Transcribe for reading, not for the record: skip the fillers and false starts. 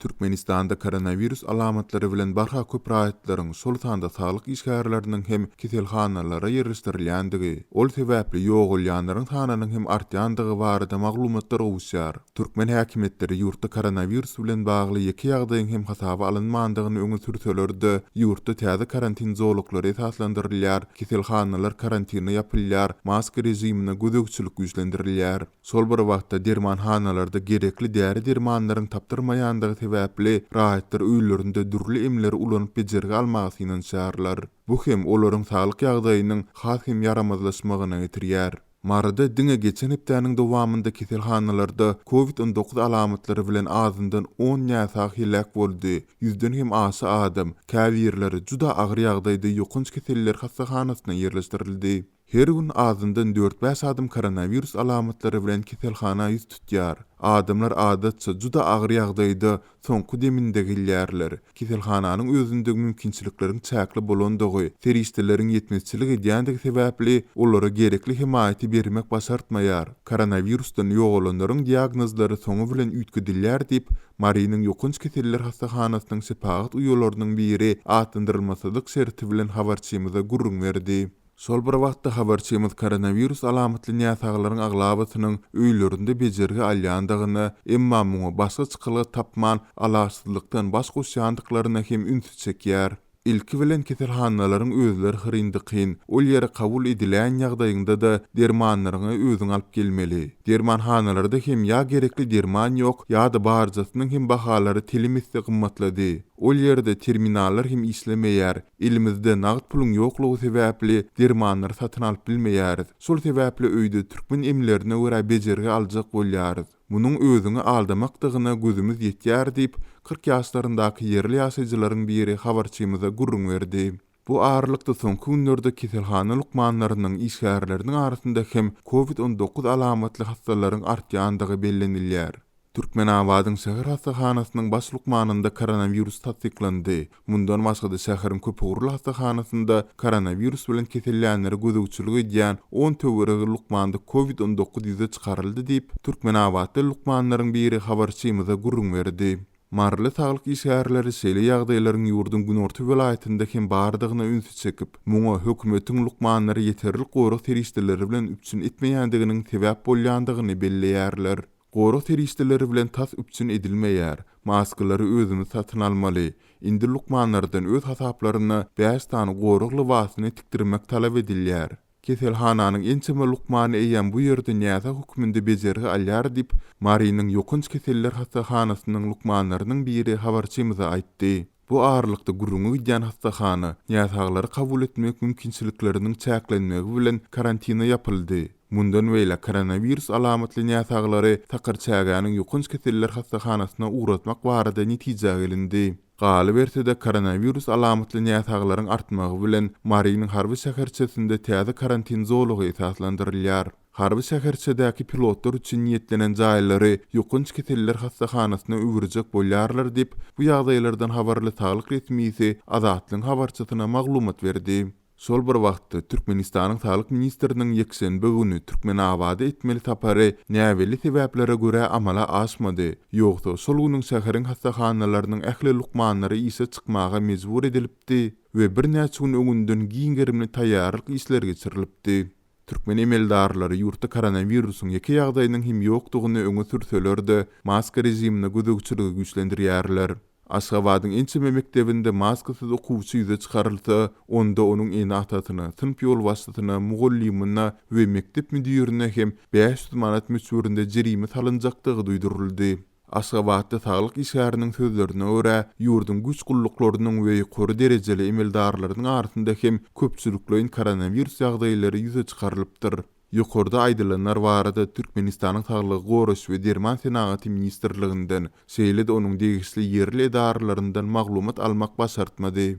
Türkmenistanda koronawirus alamatlary bilen barha köp raýatlaryň, şol sanda saglyk işgärleriniň hem keselhanalara ýerleşdirilýändigi, ol sebäpli ýogalýanlaryň sanynyň hem artýandygy barada maglumatlar gowuşýar. Türkmen häkimiýetleri ýurtda koronawirus bilen bagly ýeke ýagdaýyň hem hasaba alynmandygyny öňe sürseler-de, ýurtda täze karantin zolaklary esaslandyrylýar, keselhanalar karantine ýapylýar, maska režimine gözegçilik güýçlendirilýär. Şol bir wagtda, dermanhanalarda gerekli däri-dermanlaryň tapdyrmaýandygy sebäpli, raýatlar öýlerinde dürli emleri ulanyp bejergi almaga synanyşýarlar. Bu hem olaryň saglyk ýagdaýynyň has hem ýaramazlaşmagyna getirýär. Maryda diňe geçen hepdäniň dowamynda keselhanalarda Covid 19 alamatlary bilen azyndan on näsag heläk boldy, ýüzden hem aşa adam, käbirleri juda agyr ýagdaýda ýokanç keseller hassahanasyna ýerleşdirildi. Her gün azyndan dört-bäş adam koronawirus alamatlary bilen keselhana ýüz tutýar. Adamlar adatça juda agyr ýagdaýda, soňky deminde gelýärler. Keselhananyň özünde mümkinçilikleriň çäkli bolandygy, serişdeleriň ýetmezçilik edýändigi sebäpli, olara gerekli hemaýaty bermek başartmaýar. Koronawirusdan ýogalanlaryň diagnozlary soňy bilen üýtgedilýär diýip, Marynyň ýokanç keseller hassahanasynyň şepagat uýalarynyň biri atlandyrylmasyzlyk şerti bilen habarçymyza gürrüň berdi. Şol bir wagtda, habarçymyz koronawirus alamatly näsaglaryň aglabasynyň öýlerinde bejergi alýandygyna, emma muňa başga çykalga tapman, alaçsyzlykdan baş goşýandyklaryna hem ünsi çekýär. Ilki bilen keselhanalaryň özleri hyryn-dykyn, ol ýere kabul ediläýen ýagdaýyňda-da dermanlaryňy özüň alyp gelmeli. Dermanhanalarda hem ýa gerekli derman ýok, ýa-da barjasynyň hem bahalary telim esse gymmatlady. Ol ýerde terminallar hem işlemeýär, Elimizde nagt puluň ýoklugy sebäpli dermanlary satyn alyp bilmeýäris. Şol sebäpli öýde türkmen emlerine görä bejergi aljak bolýarys. Munuň özüňi aldamakdygyna gözümiz ýetýär diýip, 40 ýaşlaryndaky ýerli ýaşaýjylaryň biri habarçymyza gürrüň berdi. Bu aralykda soňky günlerde keselhana lukmanlarynyň, işgärleriniň arasynda hem Covid 19 alamatly hassalaryň artýandygy bellenilýär. Türkmenabadyň şäher hassahanasynyň baş lukmanynda koronawirus tassyklandy. Mundan başga-da şäheriň köpugurly hassahanasynda koronawirus bilen kesellänlere gözegçilik edýän on töweregi lukmanda Covid 19 ýüze çykaryldy diýip, türkmenabatly lukmanlaryň biri habarçymyza gürrüň berdi. Maryly saglyk işgärleri şeýle ýagdaýlaryň ýurduň günorta welaýatynda hem bardygyna ünsi çekip, muňa hökümetiň lukmanlary ýeterlik gorag serişdeleri bilen üpjün etmeýändiginiň sebäp bolýandygyny belleýärler. Gorag serişdeleri bilen tas üpjün edilmeýär. Maskalary özümiz satyn almaly. Indi lukmanlardan öz hasaplaryna bäş sany gorag lybasyny tikdirmek talap edilýär. Keselhananyň ençeme lukmany eýýäm bu ýerde näsag hökmünde bejergi alýar diýip, Marynyň ýokanç keseller hassahanasynyň lukmanlarynyň biri habarçymyza aýtdy. Bu aralykda gürrüňi gidýän hassahana, näsaglary kabul etmek mümkinçilikleriniň çäklenmegi bilen karantine ýapyldy. Mundan beýläk koronawirus alamatly näsaglary Sakarçägäniň ýokanç keseller hassahanasyna ugratmak barada netijä gelindi. Galyberse-de, koronawirus alamatly näsaglaryň artmagy bilen Marynyň harby şäherçesinde täze karantin zolagy esaslandyrylýar. Harby şäherçedäki pilotlar üçin niýetlenen jaýlary ýokanç keseller hassahanasyna öwürjek bolýarlar diýip, bu ýagdaýlardan habarly saglyk resmisi Azatlygyň habarçysyna maglumat berdi. Şol bir wagtda, Türkmenistanyň saglyk ministriniň ýekşenbe güni Türkmenabada etmeli sapary näbelli sebäplere görä amala aşmady. Ýogsa, şol günüň şäheriň hassahanalarynyň ähli lukmanlary işe çykmaga mejbur edilipdi we birnäçe gün öňünden giň gerimli taýýarlyk işleri geçirilipdi. Türkmen emeldarlary ýurtda koronawirusyň ýeke ýagdaýynyň hem ýokdugyny öňe sürseler-de, maska režimine gözegçiligi güýçlendirýärler. Aşgabadyň ençeme mekdebinde maskasyz okuwçy ýüze çykarylsa, onda onuň ene-atasyna, synp ýolbaşçysyna, mugallymyna we mekdep müdirine hem 500 manat möçberinde jerime salynjakdygy duýduryldy. Aşgabatda saglyk işgäriniň sözlerine görä, ýurduň güýç gulluklarynyň we ýokary derejeli emeldarlarynyň arasynda hem köpçülikleýin koronawirus ýagdaýlary ýüze çykarylypdyr. Ýokarda aýdylanlar barada Türkmenistanyň Saglygy goraýyş we derman senagaty ministrliginden, şeýle-de onuň degişli ýerli edaralaryndan maglumat almak başartmady.